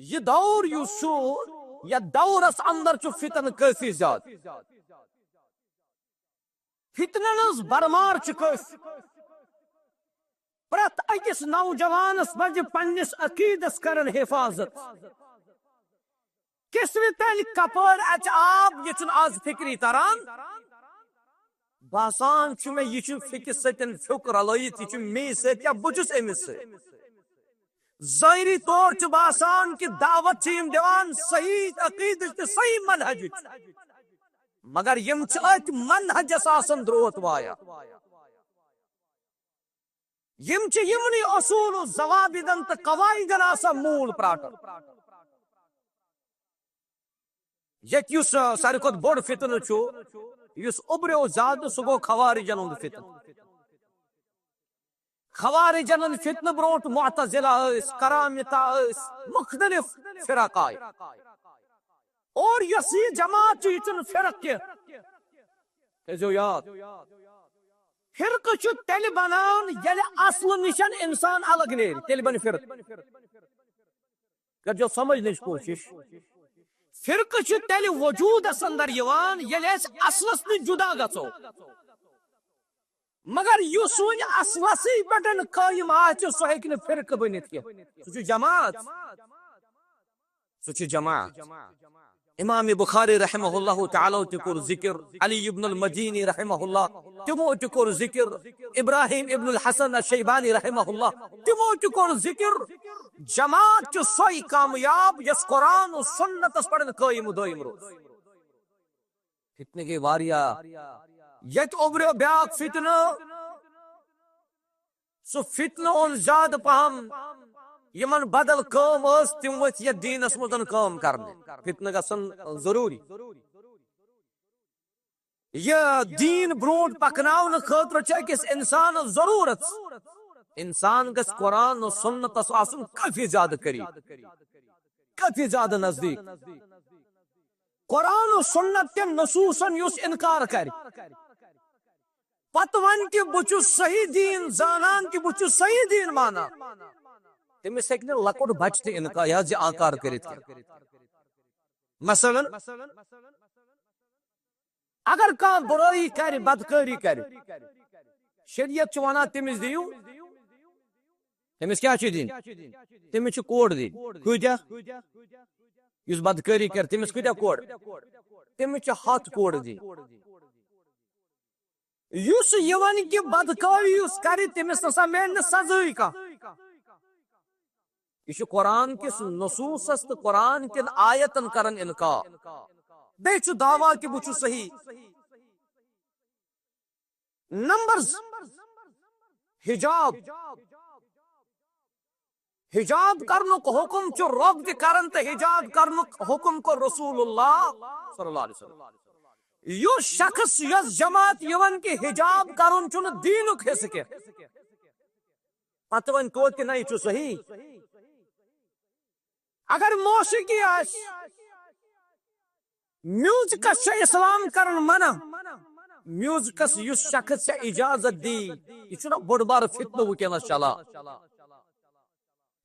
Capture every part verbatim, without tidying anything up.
یہِ دور یُس چھُ، یتھ دورس اندر چھُ فتن کٲفی زیادٕ۔ فتنن ہٕنٛز بھرمار چھِ کٲفی۔ پرٛٮ۪تھ أکِس نوجوانس پزِ پننِس عقیدس کرن حفاظت۔ کِسوِ تلہِ کپٲرۍ اژِ آب، یہِ چھُنہٕ آز فکری تران۔ باسان چھُ مےٚ، یہِ چھُ فِکِس سۭتۍ پھیُک رلٲیِتھ، یہِ چھُ مے سۭتۍ یا بہٕ چھُس أمِس سۭتۍ۔ ظٲہری طور چھُ باسان کہِ دعوت چھِ یِم دِوان صحیح عقیدٕچ تہٕ صحیح منہجٕچ، مگر یِم چھِ أتھۍ منہجس آسان دروت وایان۔ یِم چھِ یِمنٕے اصوٗل و ضوابطن تہٕ قواعدن آسان موٗل پراٹان۔ ییٚتہِ یُس، آ، ساروی کھۄتہٕ بوٚڑ فتنہٕ چھُ، یُس اُبریو زیادٕ، سُہ گوٚو خوارجن ہُنٛد فتنہٕ۔ خوارجن ہُنٛد فتنہٕ برونٛٹھ معتزلہ ٲسۍ، کرامتہ ٲسۍ، مختلف فرق آیہِ۔ اور یۄس یہِ جماعت چھِ، یہِ چھُنہٕ فرق کینٛہہ۔ تھٲیزیو یاد، فرقہٕ چھُ تیٚلہِ بنان ییٚلہِ اصلہٕ نِش انسان الگ نیرِ، تیٚلہِ بنہِ فرقہٕ۔ کٔرۍزیو سمجھنٕچ کوٗشِش۔ فرقہٕ چھُ تیٚلہِ وجوٗدس اندر یِوان ییٚلہِ أسۍ اصلس نِش جدا گژھو۔ مگر یُس وۄنۍ اصلسٕے پٮ۪ٹھ قٲیِم آسہِ، سُہ ہیٚکہِ نہٕ فرقہٕ بٔنِتھ کینٛہہ۔ سُہ چھُ جماعت۔ سُہ چھُ جماعت۔ امام بخاری رحمہ اللہ تعالیٰ تہِ کوٚر ذکر، علی ابن المدینی رحمہ اللہ، تِمو تہِ کوٚر ذکر، ابراہیم ابن الحسن الشیبانی رحمہ اللہ، تِمو تہِ کوٚر ذکر۔ جماعت چھِ سۄے کامیاب یۄس قرآن و سنتس پٮ۪ٹھ قٲیِم و دٲیِم روٗز۔ فتنہٕ گٔے واریاہ۔ ییٚتہِ اوٚبریو بیٛاکھ فتنہٕ، سُہ فتنہٕ اوٚن زیادٕ پہم۔ یِمن بدل کٲم ٲس، تِم ؤتھۍ یتھ دیٖنس منٛز کٲم کرنہِ۔ فتنہٕ گژھن ضروٗری۔ یہِ دیٖن برونٛٹھ پکناونہٕ خٲطرٕ چھِ أکِس انسانس ضروٗرت۔ انسان گژھِ قرآن و سنتس آسُن کٲفی زیادٕ قریب، کٲفی زیادٕ نزدیٖک۔ قرآن و سنت کٮ۪ن نصوٗصن یُس انکار کرِ، پتہٕ ونہِ کہِ بہٕ چھُس صحیح دیٖن زانان، کہِ بہٕ چھُس صحیح دیٖن مانان، تٔمِس ہیٚکہِ نہٕ لۄکُٹ بچہٕ تہِ انکار، یہِ حظ یہِ آنکار کٔرِتھ کینٛہہ۔ مثلاً، اگر کانٛہہ بُرٲیی کرِ، بدکٲری کرِ، شریعت چھُ ونان تٔمِس دِیِو، تٔمِس کیٛاہ چھُ دِنۍ؟ تٔمِس چھِ کوڑ دِنۍ۔ کۭتیٛاہ؟ یُس بدکٲری کرِ، تٔمِس کۭتیٛاہ کوڑ؟ تٔمِس چھِ ہتھ کوڑ دِنۍ۔ یُس یہِ ونہِ کہِ بدکٲری یُس کرِ، تٔمِس نسا میلہِ نہٕ سزٲے کانٛہہ۔ یہِ چھُ قرآن کِس نصوٗصس تہٕ قرآن کٮ۪ن آیتن کران انکار۔ بیٚیہِ چھُ دعویٰ کہِ بہٕ چھُس صحیح۔ نمبر زٕ، حجاب۔ حجاب کرنُک حکم چھُ رۄب تہِ کران تہٕ حجاب کرنُک حکم کوٚر رسول اللہ صلی اللہ علیہ وسلم۔ یُس شخص، یۄس جماعت یہِ ونہِ کہِ حجاب کرُن چھُنہٕ دیٖنُک حصہٕ کینٛہہ، پتہٕ ونہِ توتہِ کہِ نہ، یہِ چھُ صحیح۔ اگر موسیقی آسہِ، میوزکس چھُ اسلام کران منع۔ میوزکس یُس شخص ژےٚ اجازت دی، یہِ چھُنہ بوٚڑ بار فتنہٕ وٕنکیٚنس چلان۔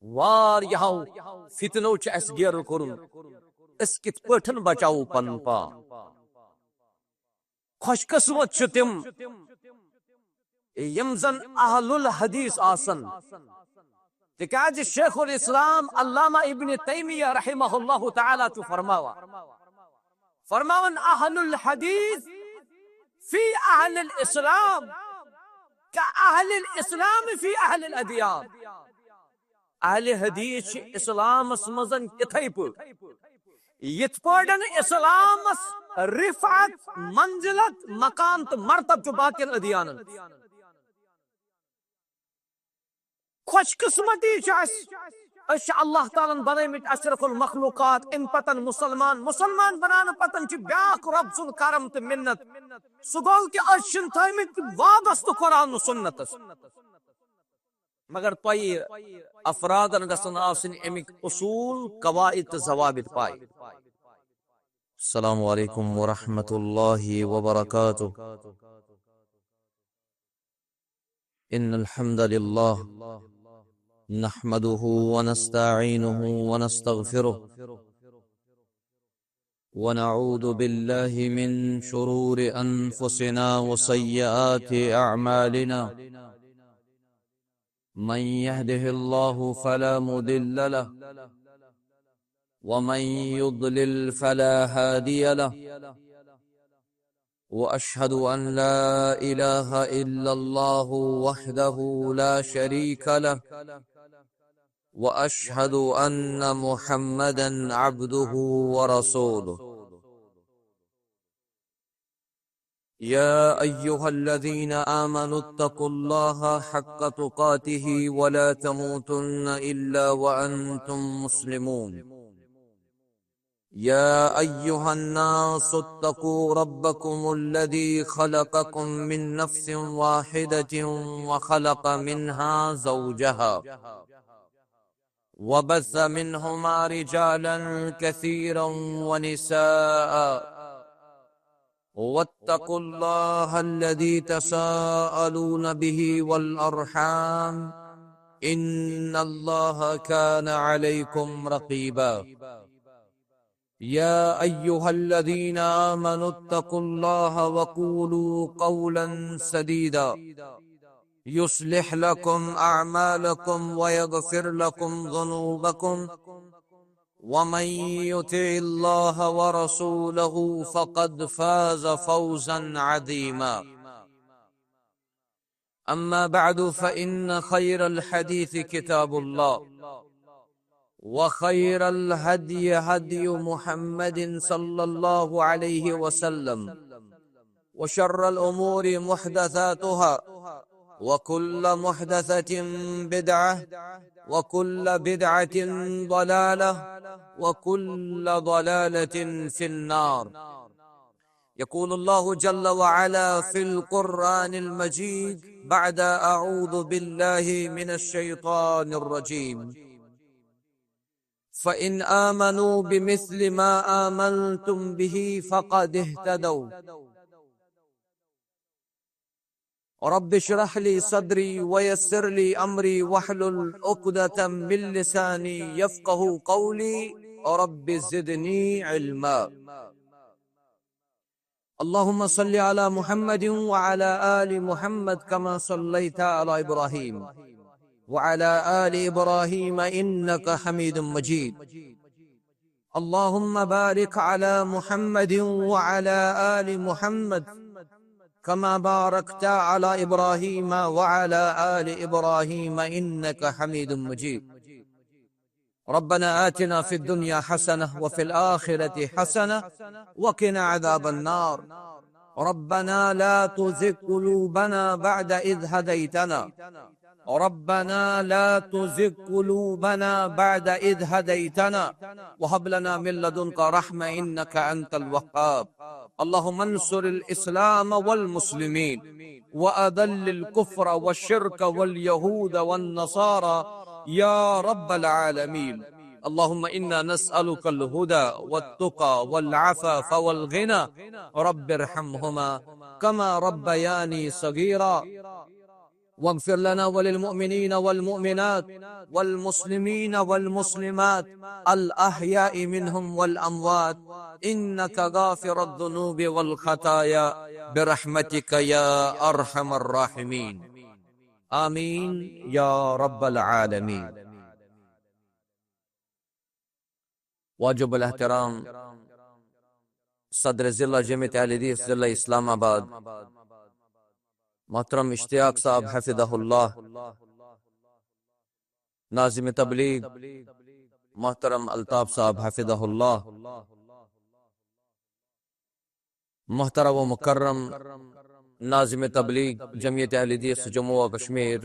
واریاہو فتنو چھُ اسہِ گیرٕ کوٚرمُت۔ أسۍ کِتھ پٲٹھۍ بچاوو پنُن پان؟ خوش قسمت چھِ تِم، یِم زن اہل الحدیث آسن۔ تِکیازِ شیخ الاسلام علامہ ابن تیمیہ رحمہ اللہ تعالیٰ چھُ فرماوان، فرماوان، اہل الحدیث فی اہل الاسلام کا اہل الاسلام فی اہل الادیان۔ اہل حدیث چھِ اسلامس منٛز تِتھے پٲٹھۍ، یِتھ پٲٹھۍ اسلامس رفعت، منزلت، مقام تہٕ مرتب چھُ باقین ادیانن۔ خوش قسمتی چھِ اَسہِ، أسۍ چھِ اللہ تعالیٰ ہن بنٲومٕتۍ اشرف المخلوقات، اَمہِ پتن مسلمان، مسلمان بناونہٕ پتن چھِ بیٛاکھ رۄب سُنٛد کرم تہٕ منت۔ سُہ گوٚو کہِ أسۍ چھِنہٕ تھٲومٕتۍ وابستہٕ قرآن و سنتس۔ مگر تۄہہِ افرادن گژھن آسٕنۍ اَمِکۍ اصوٗل، قواعد تہٕ ضوابط پاے۔ السلام علیکم ورحمۃ اللہ وبرکاتہ۔ ان الحمد للہ نحمده ونستعينه ونستغفره، ونعوذ بالله من شرور أنفسنا وسيئات أعمالنا. من يهده الله فلا مضل له، ومن يضلل فلا هادي له. وأشهد أن لا إله إلا الله وحده لا شريك له، وأشهد أن محمدا عبده ورسوله. يا أيها الذين آمنوا اتقوا الله حق تقاته ولا تموتن إلا وأنتم مسلمون. يا أيها الناس اتقوا ربكم الذي خلقكم من نفس واحدة وخلق منها زوجها وبث منهما رجالا كثيرا ونساء، واتقوا الله الذي تساءلون به والأرحام، إن الله كان عليكم رقيبا. يا أيها الذين آمنوا اتقوا الله وقولوا قولا سديدا، يصلح لكم أعمالكم ويغفر لكم ذنوبكم، ومن يطع الله ورسوله فقد فاز فوزا عظيما. أما بعد، فإن خير الحديث كتاب الله، وخير الهدي هدي محمد صلى الله عليه وسلم، وشر الأمور محدثاتها، وكل محدثة بدعة، وكل بدعة ضلالة، وكل ضلالة في النار. يقول الله جل وعلا في القرآن المجيد بعد أعوذ بالله من الشيطان الرجيم: فإن آمنوا بمثل ما آمنتم به فقد اهتدوا. رب اشرح لي صدري ويسر لي أمري واحلل عقدة من لساني يفقه قولي. رب زدني علما. اللهم صل على محمد وعلى آل محمد كما صليت على إبراهيم وعلى آل إبراهيم إنك حميد مجيد. اللهم بارك على محمد وعلى آل محمد كما باركت على إبراهيم وعلى آل إبراهيم إنك حميد مجيد. ربنا آتنا في الدنيا حسنة وفي الآخرة حسنة وقنا عذاب النار. ربنا لا تزغ قلوبنا بعد إذ هديتنا. ربنا لا تزغ قلوبنا بعد إذ هديتنا وهب لنا من لدنك رحمة إنك أنت الوهاب. اللهم انصر الإسلام والمسلمين وأذل الكفر والشرك واليهود والنصارى يا رب العالمين. اللهم إنا نسألك الهدى والتقى والعفاف والغنى. رب ارحمهما كما ربياني صغيرا. واغفر لنا وللمؤمنين والمؤمنات والمسلمين والمسلمات الأحياء منهم والأموات إنك غافر الذنوب والخطايا برحمتك يا أرحم الراحمين. آمين يا رب العالمين. واجب الاحترام صدر ضلع جمعیت اہل حدیث ضلع اسلام آباد، محترم اشتیاق صاحب حفظہ اللہ، ناظم تبلیغ محترم الطاف صاحب حفظہ اللہ، محترم و مکرم ناظم تبلیغ جمعیت اہل حدیث جموں و کشمیر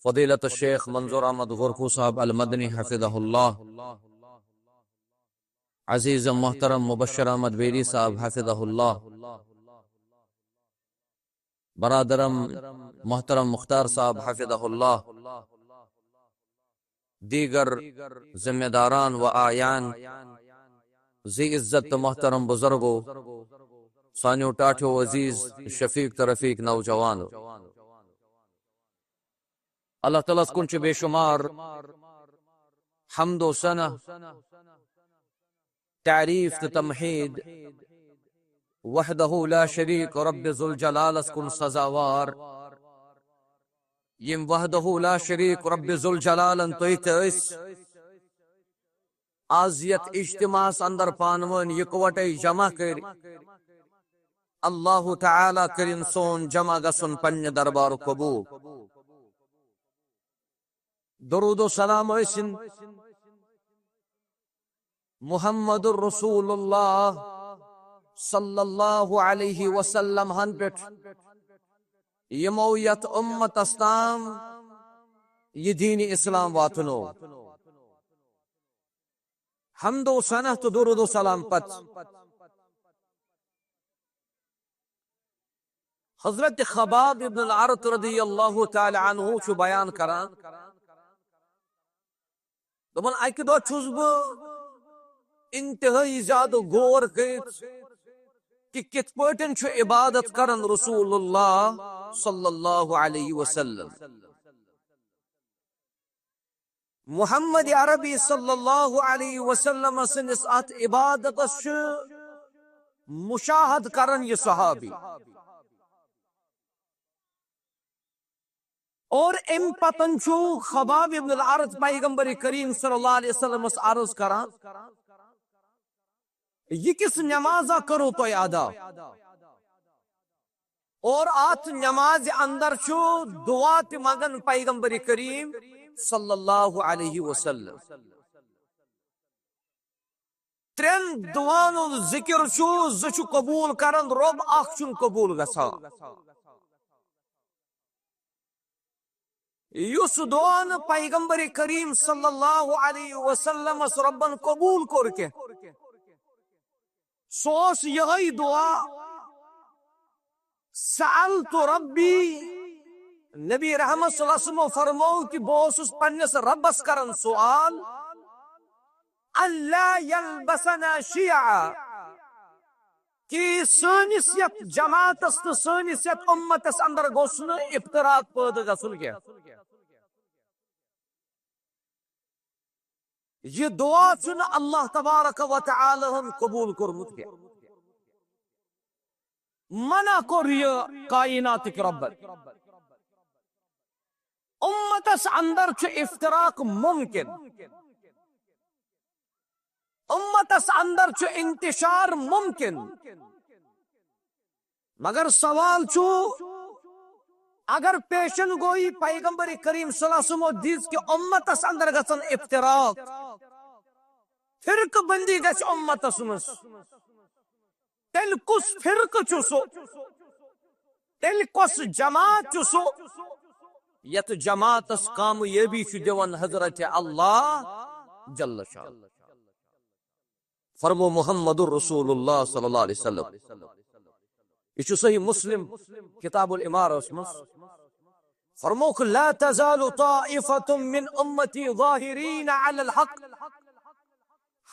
فضیلت الشیخ منظور احمد غورکو صاحب المدنی حفظہ اللہ، عزیز محترم مبشر احمد بیری صاحب حفظہ اللہ، برادرم محترم مختار صاحب حفظہ اللہ، دیگر ذمہ داران و اعیان، ذی عزت تہٕ محترم بزرگو، سانیو ٹاٹھیو عزیز شفیق تہٕ رفیق نوجوانو۔ اللہ تعالیٰ ہس کُن چھُ بے شمار حمد و ثنا، تعریف تہٕ تمہید۔ وحدہ لا شریک رب ذوالجلالس کُن سزاوار، یم وحدہ لا شریک رب ذوالجلالن تُہۍ تہٕ أسۍ از یتھ اجتماعس اندر پانہٕ وٲنۍ یکوٹے جمع کٔرۍ۔ اللہ تعالیٰ کٔرِن سون جمع گژھُن پننہِ دربارُک قبول۔ درود و سلام ٲسِن محمد رسول اللہ صلی اللہ علیہ وسلم ہن پٮ۪ٹھ، یِمو یتھ امتس تام یہِ دین اسلام واتنو۔ حمد و ثنا تہٕ درود و سلام پتہٕ حضرت خباب ابن الارت رضی اللہ تعالیٰ عنہ چھُ بیان کران، دوٚپُن، اکہِ دۄہ چھُس بہٕ انتہٲئی زیادٕ غور کٔرِتھ کہِ کِتھ پٲٹھۍ چھُ عبادت کران رسول اللہ صلی اللہ علیہ وسلم۔ محمد عربی صلی اللہ علیہ وسلم سٕنٛدِس اتھ عبادتس چھُ مشاہد کران یہِ صحابی۔ اور امہِ پتن چھُ خباب ابن الارت پیغمبر کریم صلی اللہ علیہ وسلمس عرض کران، یہِ کِژھ نمازا کٔرو تۄہہِ ادا؟ اور اتھ نمازِ اندر چھُ دعا تہِ منگان پیغمبر کریم صلی اللہ علیہ وسلم۔ ترٛٮ۪ن دعاہن ہُنٛد ذکر چھُ، زٕ چھُ قبول کران رۄب، اکھ چھُنہٕ قبول گژھان۔ یُس دعا نہٕ پیغمبر کریم صلی اللہ علیہ وسلمس رۄبن قبول کوٚر کینٛہہ، سُہ اوس یِہوٚے دعا، سألت ربی، نبی رحمت صلی اللہ علیہ وسلم فرموو کہِ بہٕ اوسُس پننِس رۄبس کران سوال، اللہ یلبسنا شیعا، کہِ سٲنِس یتھ جماعتس تہٕ سٲنِس یتھ امتس اندر گوٚژھ نہٕ افتراق پٲدٕ گژھُن کینٛہہ۔ یہِ دعا چھُنہٕ اللہ تبارک و تعالیٰ ہن قبول کوٚرمُت کینٛہہ۔ منع کوٚر یہِ کائناتٕکۍ رۄبن۔ امتس اندر چھُ افتراق ممکن، امتس اندر چھُ انتشار ممکن، مگر سوال چھُ، اگر پیشن گوئی پیغمبر کریم صلی اللہ علیہ وسلم دِژ کہِ امتس اندر گژھن افتراق، فرقہٕ بندی گژھِ امتس منٛز، تیٚلہِ کُس فرقہٕ چھُ سُہ؟ تیٚلہِ کۄس جماعت چھُ سُہ، یتھ جماعتس کامیٲبی چھُ دِوان حضرت اللہ جل شانہ؟ فرمو محمد رسول اللہ صلی اللہ علیہ وسلم۔ یہِ چھُ صحیح مسلم، کتاب الامارہ منٛز۔ فرمووُکھ، لا تزال طائفة من امتی ظاہرین علی الحق۔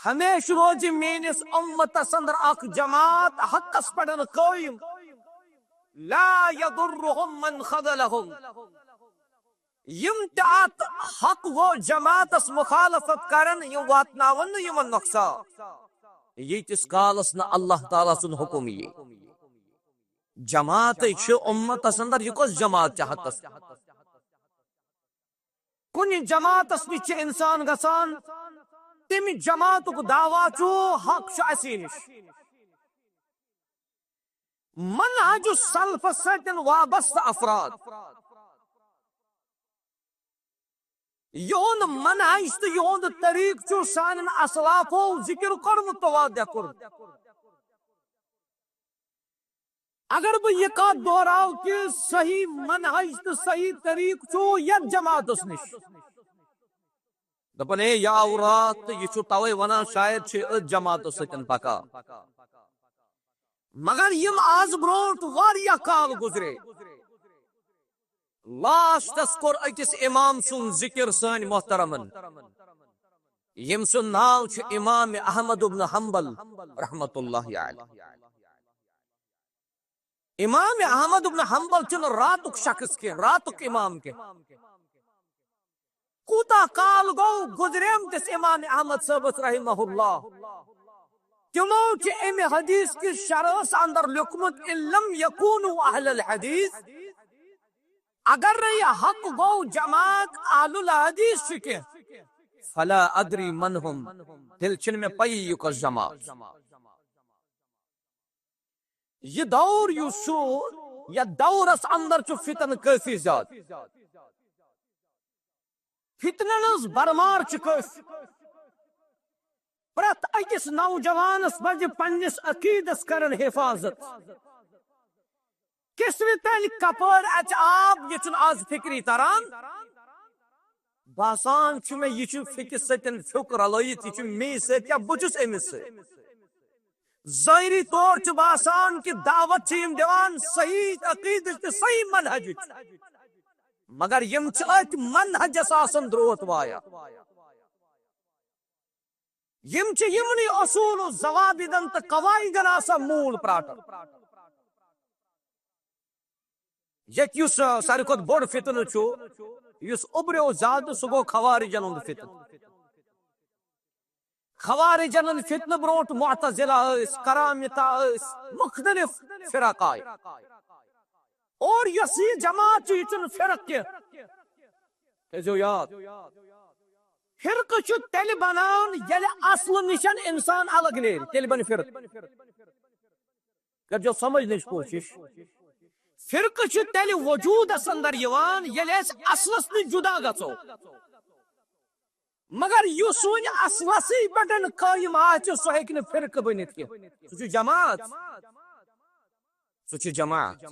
ہمیشہ روزِ میٲنِس امتس اندر اکھ جماعت حقس پٮ۪ٹھ قٲیِم۔ لا یضرهم من خذلهم۔ یِم تہِ اتھ حق گو جماعتس مخالفت کرن، یِم واتناون نہٕ یِمن نۄقصان، ییٖتِس کالس نہٕ اللہ تعالیٰ سُنٛد حکم یی۔ جماعت چھِ امتس اندر، یہِ کۄس جماعت چھِ حقس؟ کُنہِ جماعتس نِش چھِ انسان گژھان، تمہِ جماعتُک دعویٰ چھُ حق چھُ اسی نِش۔ منہج السلفس سۭتۍ وابستہٕ افراد، یِہُنٛد منہج تہٕ یِہُنٛد طریقہٕ چھُ سانٮ۪ن اسلافو ذکر کوٚرمُت تہٕ واضح کوٚرمُت۔ اگر بہٕ یہِ کتھ دہراو کہِ صحیح منہج تہٕ صحیح طریقہٕ چھُ یتھ جماعتس نِش، دپان، ہے، یہِ آو راتھ تہٕ یہِ چھُ توے ونان، شاید چھِ أتھۍ جماعتس سۭتۍ پکان۔ مگر یِم آز برونٹھ واریاہ کال گُزرے، لاسٹس کوٚر أکِس امام سُنٛد ذکر سٲنۍ محترمن، ییٚمۍ سُنٛد ناو چھُ امام احمد ابن حنبل رحمت اللہ علیہ۔ امام احمد ابن حنبل چھُنہٕ راتُک شخص کینٛہہ، راتُک امام کینٛہہ۔ کوتاہ کال گوٚو گُزریمتِس امام احمد صٲبس رحمہ اللہ؟ تِمو چھِ امہِ حدیث کِس شرحس اندر لیوٗکھمُت، "ان لم یکونوا اہل الحدیث"، اگر نہٕ یہِ حق گوٚو جماعت اہل الحدیث چھُ کینٛہہ، "فلا ادری من هم"، تیٚلہِ چھِنہٕ مےٚ پَیی یہِ کۄس جماعت چھِ۔ یہِ دور یُس چھُ، یتھ دورس اندر چھُ فتن کٲفی زیادٕ۔ فتنن ہٕنٛز بھرمار چھِ کٲفی۔ پرٛٮ۪تھ أکِس نوجوانس پزِ پننِس عقیدس کرن حفاظت۔ کِسوِ تلہِ کپٲرۍ اژِ آب، یہِ چھُنہٕ از فکری تران۔ باسان چھُ مےٚ، یہِ چھُ فِکِس سۭتۍ فِک رلٲیِتھ، یہِ چھُ مے سۭتۍ یا بہٕ چھُس أمِس سۭتۍ۔ ظٲہری طور چھُ باسان کہِ دعوت چھِ یِم دِوان صحیح عقیدٕچ تہٕ صحیح منہجٕچ، مگر یِم چھِ أتھۍ منہجس آسان دروت وایان۔ یِم چھِ یِمنٕے اصوٗل و ضوابطن تہٕ قواعدن آسان موٗل پراٹان۔ ییٚتہِ یُس، آ، ساروی کھۄتہٕ بوٚڑ فتنہٕ چھُ، یُس اُبریو زیادٕ، سُہ گوٚو خوارجن ہُنٛد فتنہٕ۔ خوارجن ہُنٛد فتنہٕ برونٛٹھ معتزلہ ٲسۍ، کرامتہ ٲسۍ، مختلف فرق آیہِ۔ اور یۄس یہِ جماعت چھِ، یہِ چھُنہٕ فرق کینٛہہ۔ تھٲیزیو یاد، فرقہٕ چھُ تیٚلہِ بنان، ییٚلہِ اصلہٕ نِش انسان الگ نیرِ، تیٚلہِ بنہِ فرقہٕ۔ کٔرۍزیو سمجھنٕچ کوٗشِش۔ فرقہٕ چھُ تیٚلہِ وجوٗدس اندر یِوان، ییٚلہِ أسۍ اصلس نِش جُدا گژھو۔ مگر یُس وۄنۍ اصلسٕے پٮ۪ٹھ قٲیِم آسہِ، سُہ ہیٚکہِ نہٕ فرقہٕ بٔنِتھ کینٛہہ۔ سُہ چھُ جماعت۔ سُہ چھُ جماعت۔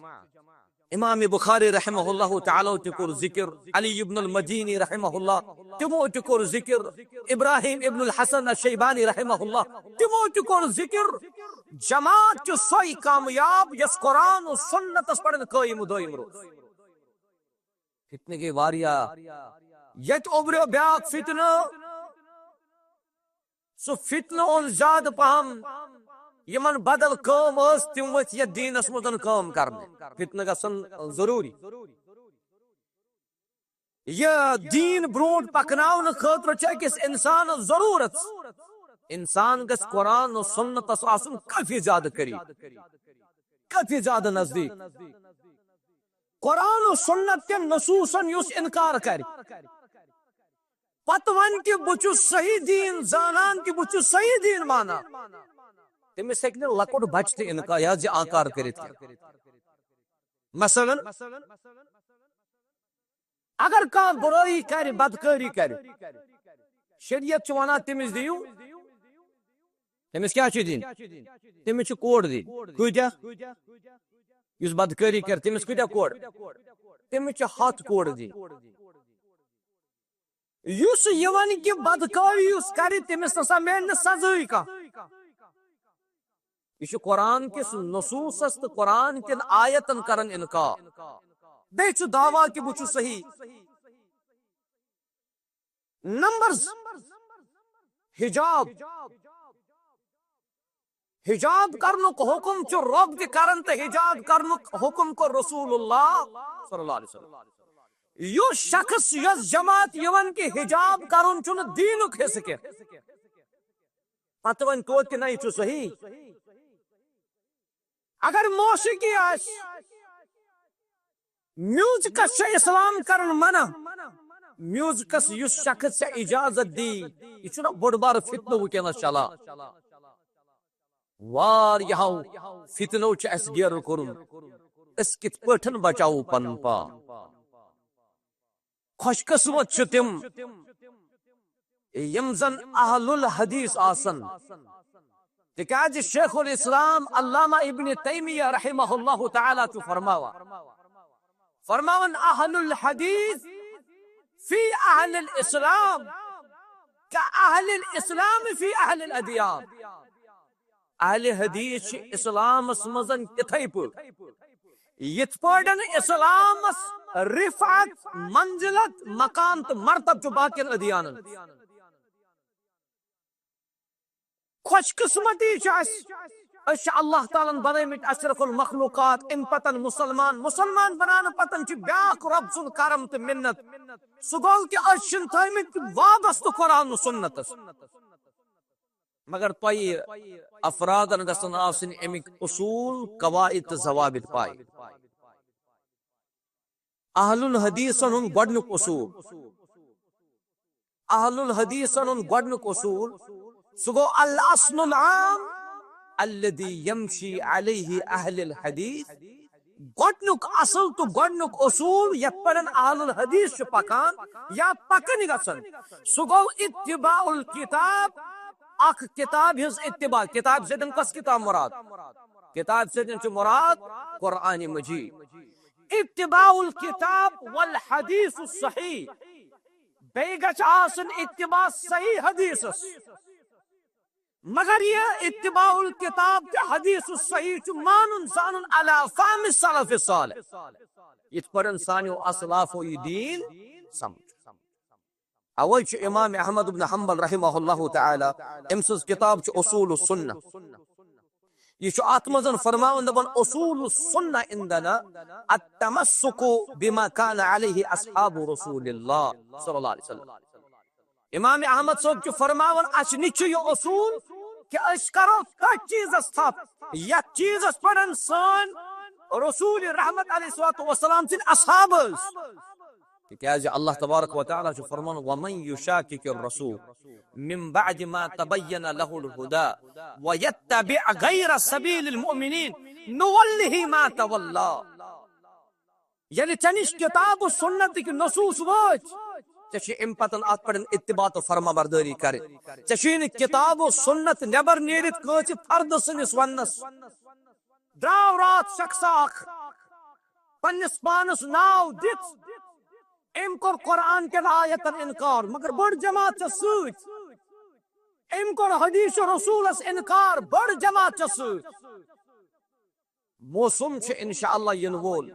امام بخاری رحمہ اللہ تعالیٰ تہِ کوٚر ذکر، علی ابن المدینی رحمہ اللہ، تِمو تہِ کوٚر ذکر، ابراہیم ابن الحسن الشیبانی رحمہ اللہ، تِمو تہِ کوٚر ذکر۔ جماعت چھِ سۄے کامیاب، یۄس قرآن و سنتس پٮ۪ٹھ قٲیِم و دٲیِم روٗز۔ فتنہٕ گٔے واریاہ۔ ییٚتہِ اوٚبریو بیٛاکھ فتنہٕ، سُہ فتنہٕ اوٚن زیادٕ پہم۔ یِمن بدل کٲم ٲس، تِم ؤتھۍ یتھ دیٖنس منٛز کٲم کرنہِ۔ فتنہٕ گژھن ضروٗری۔ یہِ دیٖن برونٛٹھ پکناونہٕ خٲطرٕ چھِ أکِس انسانس ضروٗرت۔ انسان گژھِ قرآن و سنتس آسُن کٲفی زیادٕ قریب، کٲفی زیادٕ نزدیٖک۔ قرآن و سنت کٮ۪ن نصوٗصن یُس انکار کرِ، پتہٕ ونہِ کہِ بہٕ چھُس صحیح دیٖن زانان، کہِ بہٕ چھُس صحیح دیٖن مانان، تٔمِس ہیٚکہِ نہٕ لۄکُٹ بچہٕ تہِ انکار، یہِ حظ یہِ آنکار کٔرِتھ کینٛہہ۔ مثلاً، اگر کانٛہہ بُرٲیی کرِ، بدکٲری کرِ، شریعت چھُ ونان تٔمِس دِیِو، تٔمِس کیٛاہ چھُ دِنۍ؟ تٔمِس چھُ کوڑ دِنۍ۔ کۭتیٛاہ؟ یُس بدکٲری کرِ، تٔمِس کۭتیٛاہ کوڑ؟ تٔمِس چھِ ہتھ کوڑ دِنۍ۔ یُس یہِ ونہِ کہِ بدکٲری یُس کرِ، تٔمِس نسا میلہِ نہٕ سزٲے کانٛہہ۔ یہِ چھُ قرآن کِس نصوٗصس تہٕ قرآن کٮ۪ن آیتن کران انکار۔ بیٚیہِ چھُ دعویٰ کہِ بہٕ چھُس صحیح۔ نمبر زٕ، حجاب۔ حجاب کرنُک حکم چھُ رۄب تہِ کران تہٕ حجاب کرنُک حکم کوٚر رسول اللہ صلی اللہ علیہ وسلم۔ یُس شخص، یۄس جماعت یہِ ونہِ کہِ حجاب کرُن چھُنہٕ دیٖنُک حصہٕ کینٛہہ، پتہٕ ونہِ توتہِ کہِ نہ، یہِ چھُ صحیح۔ اگر موسیقی آسہِ، میوزکس چھُ اسلام کران منع۔ میوزکس یُس شخص ژےٚ اجازت دی، یہِ چھُنہ بوٚڑ بار فتنہٕ وٕنکیٚنس چلان۔ واریاہو فتنو چھُ اسہِ گیرٕ کوٚرمُت، أسۍ کِتھ پٲٹھۍ بچاوو پنُن پان؟ خوش قسمت چھِ تِم، یِم زن اہل الحدیث آسن، تِکیازِ شیخ الاسلام علامہ ابن تیمیہ رحمہ اللہ تعالیٰ چھُ فرماوان، فرماوان، "اہل الحدیث فی اہل الاسلام کا اہل الاسلام فی اہل الادیان"۔ اہل حدیث چھِ اسلامس منٛز تِتھے پٲٹھۍ، یِتھ پٲٹھۍ اسلامس رفعت، منزلت، مقام تہٕ مرتب چھُ باقین ادیانن۔ خوش قسمتی چھِ اَسہِ، أسۍ چھِ اللہ تعالیٰ ہن بنٲومٕتۍ اشرف المخلوقات، امہِ پتن مسلمان، مسلمان بناونہٕ پتن چھِ بیٛاکھ رۄب سُنٛد کرم تہٕ منت۔ سُہ گوٚو کہِ أسۍ چھِنہٕ تھٲومٕتۍ وابستہٕ قرآن و سنتس، مگر تۄہہِ افرادن گژھن آسٕنۍ اَمِکۍ اصوٗل، قواعد تہٕ ضوابط پاے۔ اہل الحدیثن ہُنٛد گۄڈنیُک اصوٗل، اہل الحدیثن ہُنٛد گۄڈنیُک اصوٗل، سُہ گوٚو الاصل العام الذي يمشي عليه اهل الحديث۔ گۄڈنیُک اصل تہٕ گۄڈنیُک اصوٗل یتھ پٮ۪ٹھ اہل الحدیث چھُ پکان یا پکن گژھان، سُہ گوٚو اتباع الکتاب۔ اکھ کتاب ہٕنٛز اتباع۔ کتاب سۭتۍ کۄس کتاب مراد؟ کتاب سۭتۍ چھُ مراد قرآن مجید۔ اتباع الکتاب والحدیث الصحیح۔ بیٚیہِ گژھِ آسُن اتباع صحیح حدیثس۔ مگر یہِ اتباع الکتاب تہٕ حدیث الصحیح چھُ مانُن زانُن علی فہم السلف الصالح، یِتھ پٲٹھۍ سانیو اسلافو یہِ دین سمجھ۔ اوے چھُ امام احمد بن حنبل رحمہ اللہ تعالی، أمۍ سٕنٛز کتاب چھِ اصول السنہ۔ یہِ چھُ اتھ منٛز فرماوان، دپان، اصول السنہ عندنا التمسک بما كان عليه اصحاب رسول اللہ صلی اللہ علیہ وسلم۔ امام احمد صٲب چھُ فرماوان، اسہِ نِش چھُ یہِ اصوٗل کہِ أسۍ کرو تٔتھۍ چیٖزس تھپھ، یتھ چیٖزس پٮ۪ٹھ سٲنۍ رسول رحمت علیہ الصلوۃ والسلام سٕنٛدۍ اصحاب ٲسۍ۔ تِکیازِ اللہ تبارک و تعالیٰ چھُ فرمان، ومن يشاقق الرسول من بعد ما تبين له الهدى ويتبع غير سبيل المؤمنين نوله ما تولى۔ ییٚلہِ ژےٚ نِش کتاب و سنتٕکۍ نصوص وٲتۍ، ژےٚ چھِ امہِ پتن اتھ پٮ۪ٹھ اتباع تہٕ فرما بردٲری کرٕنۍ۔ ژےٚ چھُے نہٕ کتاب و سنت نٮ۪بر نیٖرِتھ کٲنٛسہِ فرد سٕنٛدِس وننس۔ درٛاو راتھ شخص اکھ پننِس پانس ناو دِتھ، أمۍ کوٚر قرآن کٮ۪ن آیتن انکار، مگر بٔڑ جماعت چھےٚ سۭتۍ۔ أمۍ کوٚر حدیث رسولس انکار، بٔڑ جماعت چھےٚ سۭتۍ۔ موسم چھُ انشاءاللہ یِنہٕ وول،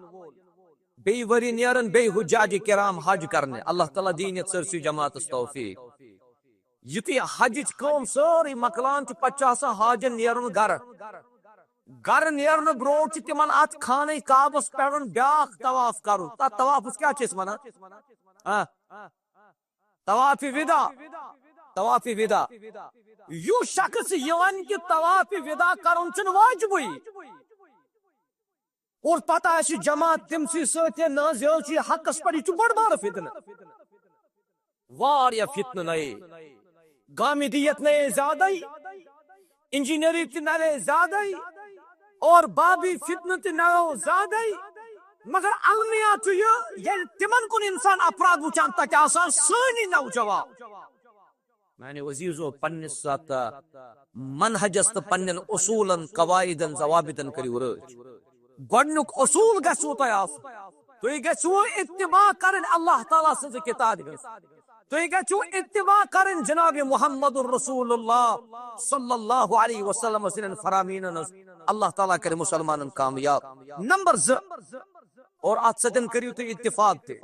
بیٚیہِ ؤری نیرن بیٚیہِ حجاج کرام حج کرنہِ۔ اللہ تعالیٰ دِیِن یتھ سٲرسٕے جماعتس توفیق۔ یُتھُے حجٕچ کٲم سٲرٕے مۄکلان چھِ، پتہٕ چھُ آسان حاجن نیرُن گرٕ۔ گرٕ نیرنہٕ برونٛٹھ چھُ تِمن اتھ خانہ کعبس پٮ۪ٹھ بیاکھ طواف کرُن۔ تتھ طوافس کیٛاہ چھِ أسۍ ونان؟ آ، طواف وداع۔ طواف وداع۔ یُس شخص یہِ ونہِ کہِ طواف وداع کرُن چھُنہٕ واجبٕے، اور پتہٕ آسہِ جماعت تٔمسٕے سۭتۍ، ہے نہ حظ، یہِ حظ چھُ یہِ حقس پٮ۪ٹھ، یہِ چھُ بوٚڑ بارٕ فتنہٕ۔ واریاہ فتنہٕ نَیے، گامدیت نَیے زیادَے، انجینئرنگ تہِ نَیے زیادَے، اور بابی فتنہٕ تہِ نَیو زیادَے۔ مگر المیہ چھُ یہِ، ییٚلہِ تِمن کُن انسان افراد وٕچھان، تَتہِ آسان سٲنی نوجوان۔ میانیو عزیزو، پننِس اتھ منہجس تہٕ پننٮ۪ن اصوٗلن، قواعدن، ضوابطن کٔرِو رٲچھ۔ گۄڈنیُک اصوٗل گژھِوٕ تۄہہِ آسُن، تُہۍ گژھِوٕ اتباع کرٕنۍ اللہ تعالیٰ سٕنٛزِ کِتابہِ ہٕنٛز، تُہۍ گژھِوٕ اتباع کرٕنۍ جناب محمد رسول اللہ صلی اللہ علیہ وسلم سٕنٛدٮ۪ن فرامینن ہٕنٛز۔ اللہ تعالیٰ کرِ مسلمانن کامیاب۔ نمبر زٕ، اور اتھ سۭتۍ کٔرِو تُہۍ اتفاق تہِ،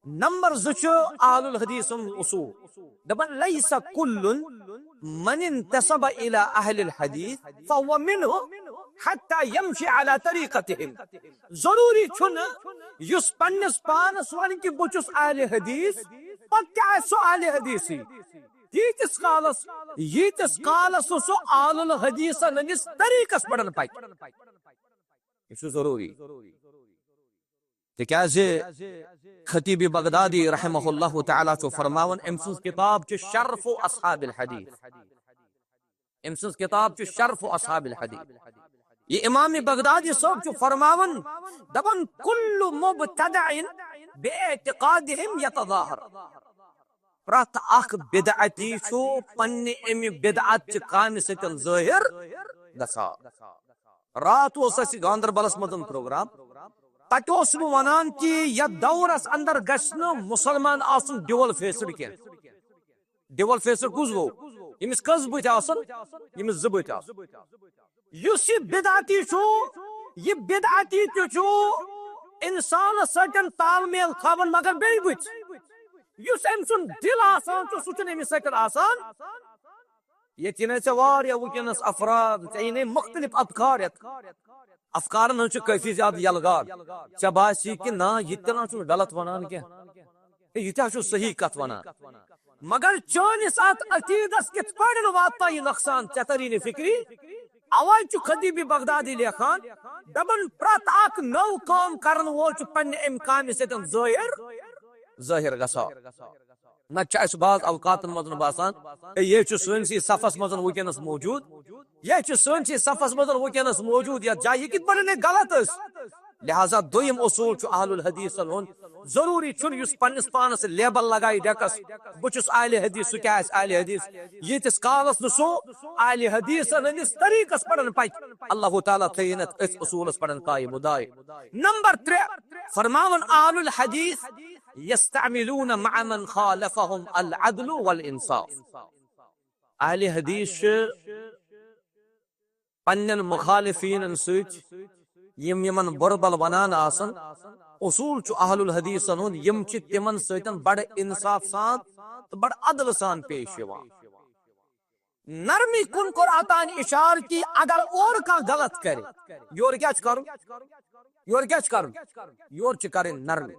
نمبر زٕ چھُ اہل الحدیث ہُنٛد اصوٗل۔ دپان، "لیس کل من انتسب الی اہل الحدیث فہو منہ حتی یمشی علی طریقتہم۔" ضروٗری چھُنہٕ یُس پننِس پانس ونہِ کہِ بہٕ چھُس اہل حدیث، پتہٕ تہِ آسہِ سُہ اہل حدیثٕے۔ ییٖتِس کالس، ییٖتِس کالس نہٕ سُہ اہل الحدیثن ہٕنٛدِس طریقس پٮ۪ٹھ پکہِ۔ یہِ چھُ ضروٗری۔ تِکیازِ خطیب بغدادی رحمہ اللہ تعالیٰ چھُ فرماوان، أمۍ سٕنٛز کِتاب چھِ شرف اصحاب الحدیث۔ أمۍ سٕنٛز کِتاب چھِ شرف اصحاب الحدیث۔ یہِ امام بغدادی صٲب چھُ فرماوان، دپان، "کل مبتدع باعتقادہم یتظاہر۔" پرٛٮ۪تھ اکھ بدعتی چھُ پننہِ امہِ بدعت چہِ کامہِ سۭتۍ ظٲہِر گژھان۔ راتھ اوس اسہِ گاندربلس منٛز پروگرام، تتہِ اوسُس بہٕ ونان کہِ یتھ دورس اندر گژھِ نہٕ مسلمان آسُن ڈیول فیسڈ کینٛہہ۔ ڈیول فیسڈ کُس گوٚو؟ ییٚمِس کٔژ بٕتھۍ آسن؟ ییٚمِس زٕ بٕتھۍ آسن۔ یُس یہِ بدعتی چھُ، یہِ بدعتی تہِ چھُ انسانس سۭتۍ تال میل تھاوان، مگر بیٚیہِ بٕتھۍ۔ یُس أمۍ سُنٛد دِل آسان چھُ، سُہ چھُنہٕ أمِس سۭتۍ آسان۔ ییٚتہِ یِنَے ژےٚ واریاہ وٕنکیٚنَس افراد، ژےٚ یِنَے مُختلف افکار یَتھ۔ افکارن ہٕنٛز چھِ کٲفی زیادٕ یلغار۔ ژےٚ باسی کہِ نہ، یہِ تہِ نہ چھُنہٕ غلط وَنان کینٛہہ، ہے، یہِ تہِ ہا چھُ صحیح کَتھ وَنان۔ مگر چٲنِس اَتھ عقیٖدَس کِتھ پٲٹھۍ واتناو یہِ نۄقصان، ژےٚ تَری نہٕ فِکری؟ اَوَے چھُ خطیٖبِ بغدادی لیکھان، دَپان، پرٛٮ۪تھ اَکھ نٔو کٲم کَرَن وول چھُ پنٛنہِ اَمہِ کامہِ سۭتۍ ظٲہِر، ظٲہِر گژھان۔ نتہٕ چھُ اسہِ بعض اوقاتن منٛز باسان، ہے، یہِ چھُ سٲنسٕے صفس منٛز وٕنکیٚنس موجود، یہِ چھُ سٲنسٕے صفس منٛز وٕنکیٚنس موجود، یتھ جایہِ یہِ کِتھ پٲٹھۍ گلط ٲس۔ لہذا دوٚیِم اصوٗل چھُ اہل الحدیثن ہُنٛد، ضروٗری چھُنہٕ یُس پننِس پانس لیبل لگایہِ ڈیکس، بہٕ چھُس اہل حدیث، سُہ کیٛاہ آسہِ اہل حدیث؟ ییٖتِس کالس نہٕ سُہ اہل حدیثن ہٕنٛدِس طریٖقس پٮ۪ٹھ پکہِ، اللہ تعالیٰ تھٲیِن اتھ أتھۍ اصوٗلس پٮ۪ٹھ قائم و دائم۔ نمبر ترٛےٚ، فرماوان اہل الحدیث، یستعملون مع من خالفهم العدل والانصاف۔ اہل حدیث چھِ پننٮ۪ن مخالفینن سۭتۍ، یِم یِمن بُرٕ بل ونان آسن، اصوٗل چھُ اہل الحدیثن ہُنٛد، یِم چھِ تِمن سۭتۍ بڑٕ انصاف سان تہٕ بڑٕ عدل سان پیش یِوان۔ نرمی کُن کوٚر اتان اشارٕ کہِ اگر اورٕ کانٛہہ غلط کرِ، یورٕ کیٛاہ چھُ کرُن؟ یورٕ کیٛاہ چھُ کرُن؟ یورٕ چھِ کرٕنۍ نرمی۔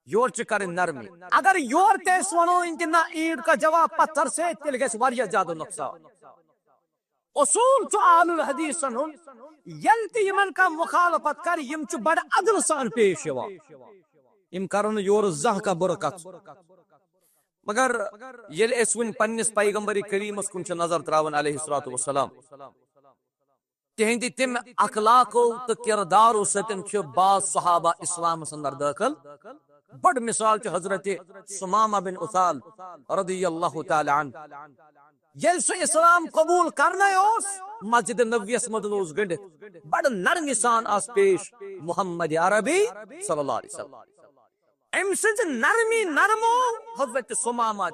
یورٕ چھِ کرٕنۍ نرمی۔ اگر یورٕ تہِ أسۍ ونو کہِ نہ، اینٹ کا جواب پتھر سے، تیٚلہِ گژھِ واریاہ زیادٕ نۄقصان۔ اصوٗل چھُ اہل الحدیثن ہُنٛد، ییٚلہِ تہِ یِمن کانٛہہ مخالفت کرِ، یِم چھِ بڑٕ عدل سان پیش یِوان۔ یِم کرن نہٕ یورٕ زانٛہہ کانٛہہ بُرٕ کتھ۔ مگر ییٚلہِ أسۍ وۄنۍ پننِس پیغمبر کریمس کُن چھِ نظر تراوان علیہ الصلوۃ والسلام، تِہنٛدِ تِم اخلاقو تہٕ کردارو سۭتۍ چھِ بعض صحابہ اسلامس اندر دٲخل۔ بٔڑ مثال چھِ حضرت ثمامہ بن اثال رضی اللہ تعالیٰ عنہ۔ ییٚلہِ سُہ اسلام قبول کرنے اوس، مسجد نبویس منٛز اوس گٔنڈِتھ، بڑٕ نرمی سان آس پیش محمد عربی صلی اللہ علیہ وسلم۔ أمۍ سٕنٛزِ نرمی نرمو حضرت ثمامہ۔